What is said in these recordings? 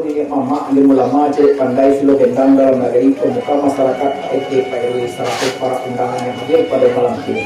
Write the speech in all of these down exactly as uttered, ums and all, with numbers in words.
Mamak, alim ulama, cadiak pandai, sulo bendang dalam nagari, pamuka masarakat, Pak R T, Pak R W, sarato para undangan yang hadir pada malam kini,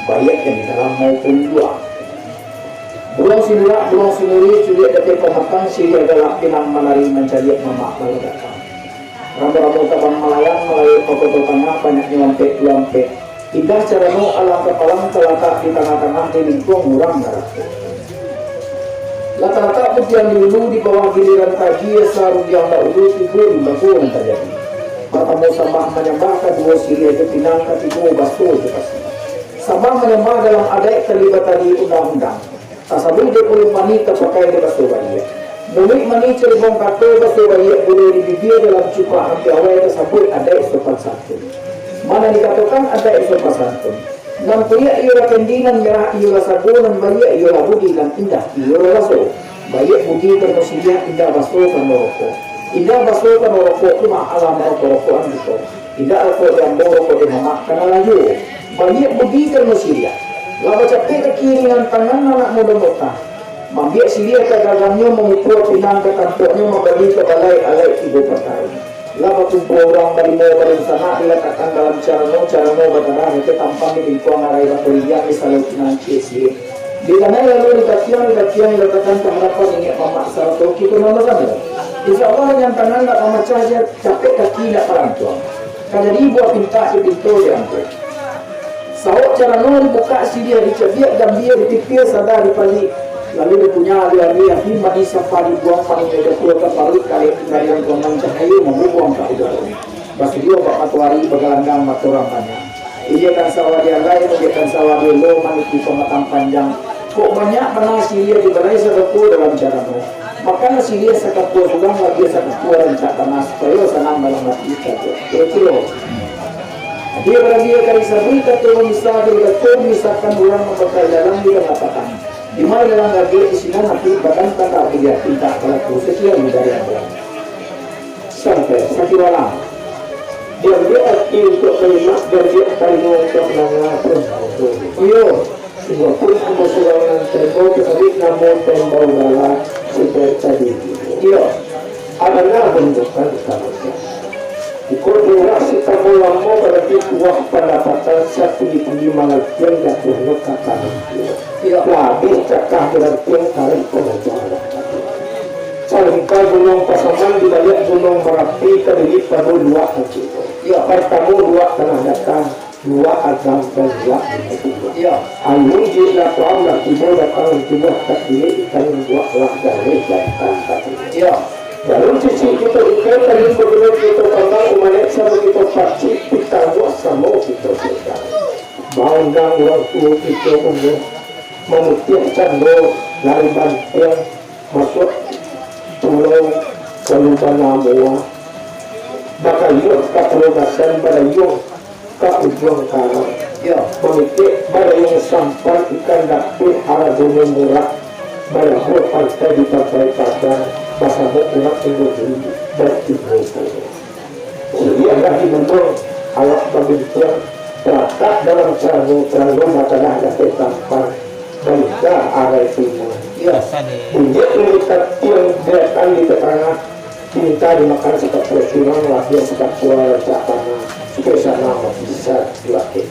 baiak yang di dalam maupun di lua. Buruang sindurak, buruang sinuri, culiak dapek pamatang, siriah galak pinang manari, mancaliak mamak lalu datang. Ramo-ramo tabang malayang, malayang ka koto tangah, banyaknyo ampek tu ampek. Indah carano alang kapalang, talatak di tangah-tangah, di lingkuang urang narato. Lah talatak puntiang di ulu, di bawah giliran taji, asa rundiang dahulu, tigo limbago nan tajadi. Partamo sambah manyambah, kaduo siriah jo pinang, katigo baso jo pasi. Sambah manyambah dalam adaik, kalima tali undang-undang. Tasabuik dek muluik manih, tapakai dek baso baiak. Muluik manih calimong kato, baso baiak bulo di bibia, dalam cupak nan piawai tasabuik adaik sopan santun. Mano dikatokan adaik sopan santun? Nan kuyiak iyolah kendi, nan merah iyolah sago, nan baiak iyolah budi, nan indah iyolah baso. Baiak budi karano siriah, indah baso karano rokok. Indah baso karano rokok tu mah alah marokok-rokokan kito. Indak rokok di ambo, rokok di mamak, kana lah juo. Baiak budi karano siriah. Lah bacapek kaki ringan tangan anak mudo motah. Mambiak siriah ka gagangannyo, mangupua pinang ka tampoknyo, mambali ka balai alaik tigo patai. Lah bakumpua urang balimo badunsanak, dilatakkan dalam carano, carano batanah, dikek tampang di lingkuang arai, bakuliang di salua pinang ciek-ciek. Ditanai lalu ditapiang, ditapiang dilatakkan ka hadapan niniak mamak sarato kito nan basamo. Insya Allah, ringan tangan ndak mamacah, capek kaki ndak parantuang. Ka jadi buah pintak dipinto di angko. Sawok carano dibukak, siriah dicabiak, gambia ditipia, sada dipaliak. Lalu dikunyah alih-alih, api manih sapa dibuang, paninyo jatuah ka paruik, kalek tingga di lingkuang cahayo mambubuang ka udaro. Basudiah bak matoari, bagalanggang mato urang banyak. Iliakan sawah di alai, iliakan sawah di elo, maniti pamatang panjang. Kok banyak bana siriah di balai, sakapo dalam carano. Makan siriah sakapo surang, labiah sakapo rancak bana, supayo sanang dalam ati, kato. Kiro-kiro. Dia barabia kari sabui, kato misa, dia kato misakan urang mapakai dalam, dia mangatakan. Di ma dalam gagek di sinan, tapi badan tandak buliah, pintak balaku sakian dari Allah. Sampai sakit malam. Diambiak ati untuak kalimat, diambiak talingo untuak mandanga. Iyo, walaupun ambo surang nan taimbau, tatapi namo taimbau bala sudah tadi. Iyo, abana bentukan kaluarga. Iko murah si tambah lamo, bararti tuah pandapatan, satinggi-tinggi malatian jatuahnyo ka tanah. Iyo. Labiah cakah barantiang kareh pangajaan. Salingka Gunuang Pasaman, di baliak Gunuang Marapi, tadiri pado luak kaki. Iyo. Partamo luak Tanah Datar, luak Agam, dan luak Bukik Tinggi. Iyo. Alun jirik lah tuan, lah tibo datang tibo takdiri, ikan buak lah jaleh datang tadi. Iyo. Dalam sisi kito ikan, tadi baguna kito pandang, umalek samo kito pacik, pitah buak samo kito pegang. Baundang urang tuo kito umur, mamutiah cando dari bantiang, masuak pulau, lalu banamua, bakayuah ka Pulau Nasan, badayuang ka Ujuang Karang. Yo. Mamitik badayuang sampan, ikan dapek haragonyo murah, balabua pantai di Pantai Padang, basamo urang Indonesia, dan Timur Tengah. Siriah lah dibunuang, alah babintiang, taratak dalam carano, carano batalah dapek tampan, balingka arai pinang. Yo. Bunyi lilin tatiang, biakan di tatangah, pinta dimakan sakapua surang, labiah sakapua rancak bana, supayo sanang mati sisa di wakil.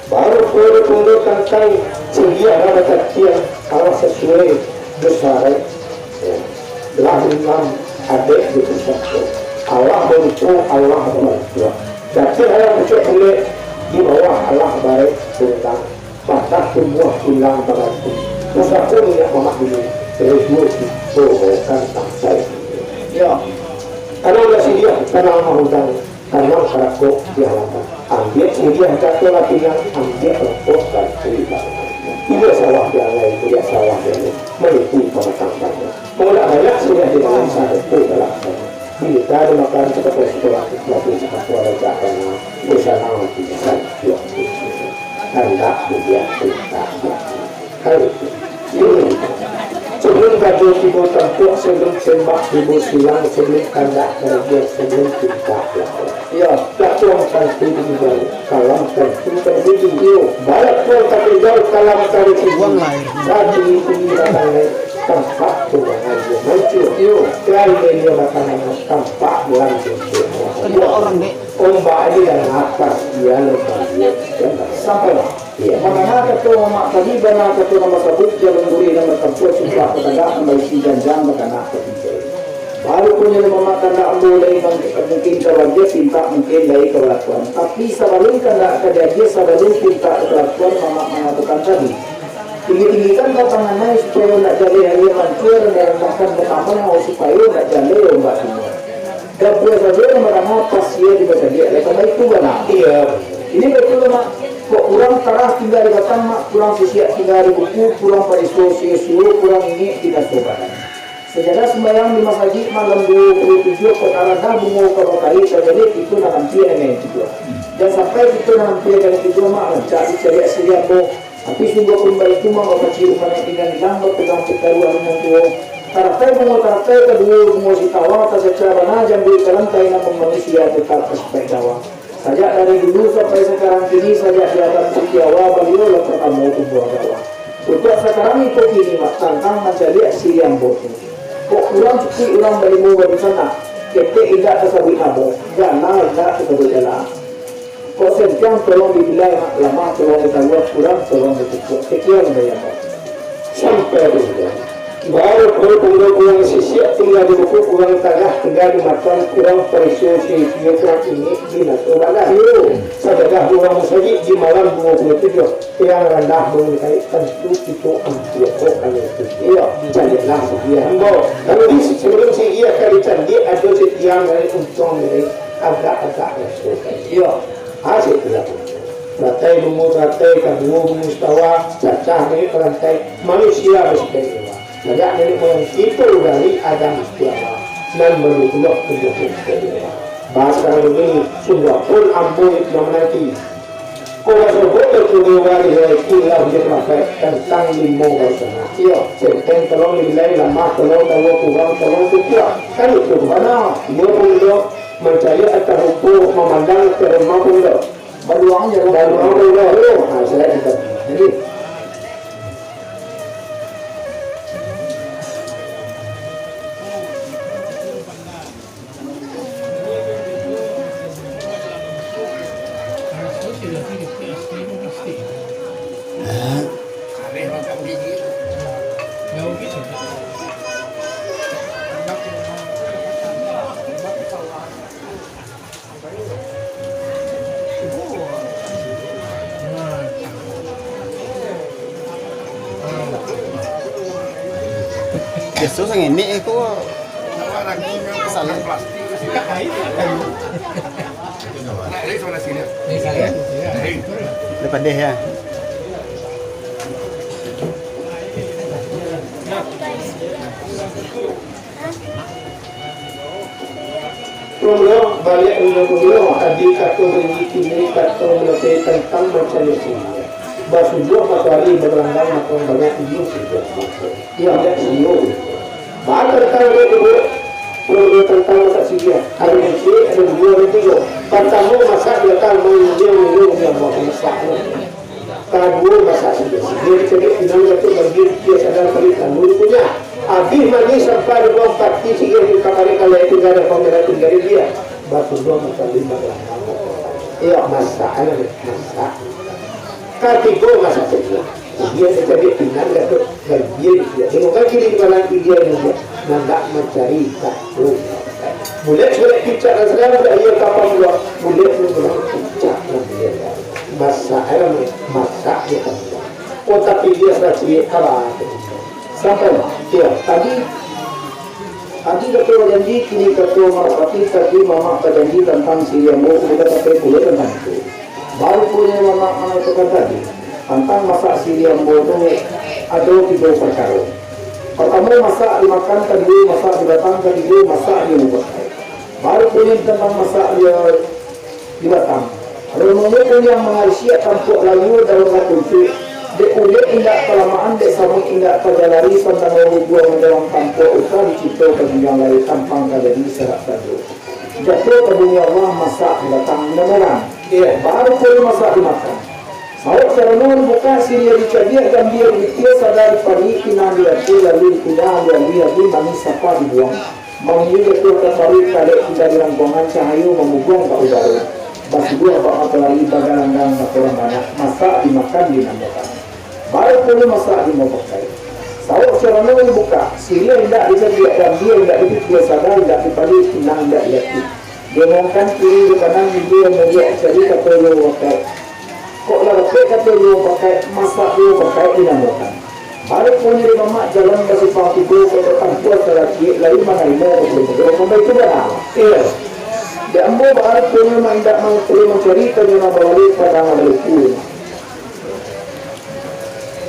Baru pulo ditunggu tantang siriah nan batatiang, alah sasuai jo saraik. Lah imam adaik di pusako. Alah barupo, alah barupo. Dapek alah pucuak bulek, di bawah alah barek bintang. Patah tumbuah ilang baganti. Pusako niniak mamak dulu, rejo tibo kantang sai. Yo. Tanang lah siriah, tanang mah udang. Tanang karakok di halaman. Ambiak siriah jatuah lah pinang, ambiak rokok dan kulik. Ibo sawah di alai, kulik sawah di alai, maniti pamatang banyak. Maulah banyak siriah di dalam, sadoko dalam banyak. Bila dimakan, sakapua-sakapua, sakapua rancak bana, di sana mati, di sana. Kandak buliah, kandak buliah. Kan? Ini. Sebelum gado tibo tampuak, sebelum tembak tibo silang, sebelum kandak karajo, sebelum pintak lakuak. Yo. Lakuak tantu tingga, kalam tantu tabidi. Yo. Balak tuan tapinjau, kalam tabidi. Buang lah air. Tadi tinggi datang naik. Tampak tu urang aja mancur. Iyo. Lai media makanan tampak urang mancur. Ada orang, Dek. Ombak aja dah lapar, dia lepas dia. Sampai lah. Iya. Makana kato mamak tadi, bana kato nan basabuik, jalan gurih nan batampuah, sumpah batagak, nan baisi janjang, makana katigo. Walaupun jan mamak kandak ambo lai mang-, mungkin ka bajia, pintak mungkin lai ka balakuan. Tapi sabalun kandak ka jadi, sabalun pintak ka balakuan, mamak mangatokan tadi. Tinggi-tinggikan batang anai supayo ndak jaleh aia mancua, rendahkan batambang supayo ndak jaleh ombak timua. Gabua sajo nan mandanga pas iyo dibacaliak, lai kama itu bana. Iya. Ini batua, Mak. Kok kurang tarah tingga di batang, Mak, kurang sisiak tingga di buku, kurang pariso sio-sio, kurang ingek di kaso badan. Sajadah sumbayang di masajik malam duo puluah tujuah, kok taradah bungo ka bakari, tajaleh kito nan ampia nan itu juo. Jan sampai kito nan ampia nan itu juo, Mak, rancak dicaliak siriah ko. Tapi sungguahpun baitu, Mak, bapacik umah nan ilang-ilang, bapegang pitaruah nan tuo. Taratai bungo taratai kaduo, bungo sitawa, tacaca bana jambu ka lantai, namun manusia tetap basipaik dawa. Sajak dari dulu sampai sakarang kini, sajak di Adam siti awa, Baliau lah partamo tumbuah dawa. Untuak sakarang iko kini, Mak, tantang mancaliak siriah ambo tu. Kok kurang cukuik urang balimo badunsanak, ketek indak tasabuik namo, gana indak tasabuik jalan. Kok santiang tolong dibilai, Mak, lamah tolong ditaluah, kurang tolong ditukuak. Sekian dari ambo. Sampai di siko. Baru pun tunggu kurang sisiak tingga di buku, kurang tarah tingga di batang, kurang pariso sio-sio, kurang ingek di kaso badan. Yo. Sajadah urang masajik di malam duo puluah tujuah, yang randah mangkaik tantu kito ampia ko kalau itu. Iyo, caliaklah siriah ambo. Lalu di sebelum siriah ka dicaliak, ado sitiang dari untuang dari agak-agak raso. Iyo. Asik tu lah. Taratai bungo taratai, kaduo bungo sitawa, cacah naik ka lantai, manusia basipaik dawa. Sajak niniak moyang kito dari Adam siti awa, nan baru pulo tumbuah basipaik dawa. Basarang ini, sungguahpun ambo nan mananti. Kok basobok tu di wari, wari kulah je tantang limo baru sana. Iyo, senteng tolong dibilai, lamah tolong taluah, kurang tolong tukuak. Kan itu bana. Iyo pun do. Mancaliak ateh rumpuah, mamandang ateh rumah pun do. Baluang je, baluang pun do. Ha, saya kata. Jadi, Biaso sangenek ko. Salah. Udah padeh ya. Pulo, baliak pulo, pulo, adi kato baringgi kini, kato manope tantang mancaliak siriah. Basumbuah matoari bagalanggang, mako banyak inyo siriah. Iyo. Indak siriah. Ba tantang dia tu, pulo, tantang masak siriah. Ado kecil, ado duo, ado tigo. Partamo masak di ateh, main dia, main dia, main dia, masak. Kaduo masak siriah. Siriah dicaliak pinang Datuak Bagi, dia sadang parik lalu dikunyah. Abih manih sampah dibuang pati, siriah di kamari kalai tingga, ada pamerah tingga di dia. Batu dua masak lima. Iyo, masak, ayo, masak. Katigo masak siriah. Siriah dicaliak pinang Datuak Bagi, dia tengok kan kiri di balang dia, dia. Nandak mancari tak. Bulek-bulek picak nan sadang, bulek iyo kapang dua. Bulek nan sadang picak nan sadang. Masak, ayo, masak dia kapang dua. Oh, tapi dia sudah ciek kalah. Sampai lah. Iyo, tadi, tadi kato bajanji, kini kato marapati, tadi mamak bajanji tantang siriah ambo, udah sampai pulo tantang itu. Baru pulo mamak mangatokan tadi, tantang masak siriah ambo tu ado tigo parkaro. Partamo masak dimakan, kaduo masak dibatang, katigo masak diumbek. Baru pulo tantang masak di, dibatang. Rumonyo kunyang mangarisiak tampuak layua daun lakuntuik. Dek ulek indak kalamaan, dek samuik indak kajalari, santano bubuang dalam tampuak uta dicipto ka gunjang lai tampang ka jadi sarak sajo. Jatuah ka bumi Allah, masak dibatang undang-undang. Iyo. Baru pulo masak dimakan. Awak carano dibukak, siriah dicadiak, gambia dipitia, sadar dipadiak, pinang dirapia, lalu dikunyah, alun-alun ati manis sapa dibuang. Maminyo jatuah ka paruik, kalek tingga di langkuangan, cahayo mamuguang ka udaro. Basubuah bak matoari, bagalanggang bakorang banyak, masak dimakan dinamokan. Baru pulo masak dimapakai. Sawok carano dibukak, siriah indak dicadiak, gambia indak dipitia, sadar indak dipadiak, pinang indak dirapia. Diomongkan kiri jo kanan, di bia mudiak, cari kato jo bakai. Kok lah dapek kato jo bakai, masak jo bakai dinamokan. Baliak punyo di mamak, jalan basimpang tigo, kok tatampuah salakik, lalu manarimo kato jo bakai, itu bana. Iyo. Di ambo baarif punyo, mak indak mangecek mancari, tanyo nan babaliak, padang nan baluku.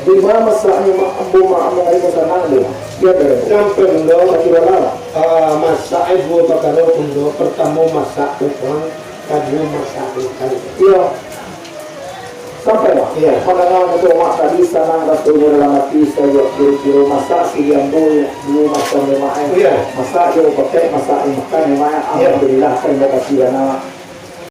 Di ma masaknyo, mak, ambo, mak, ambo ari masanang tu. Iyo, Dek. Sampai bundo, Pak Kibala. Ah, masak ai duo pakaro bundo. Pertamo masak urang, kaduo masak urang. Iyo. Sampai, Mak. Iyo. Mandanga kato mak tadi, sanang rasonyo dalam ati, sajo kiro-kiro masak si ambo duo macam lemak, eh. Iyo. Masak jo pakai, masak makan lemak, eh. Iyo. Alhamdulillah, tarimo kasih bana.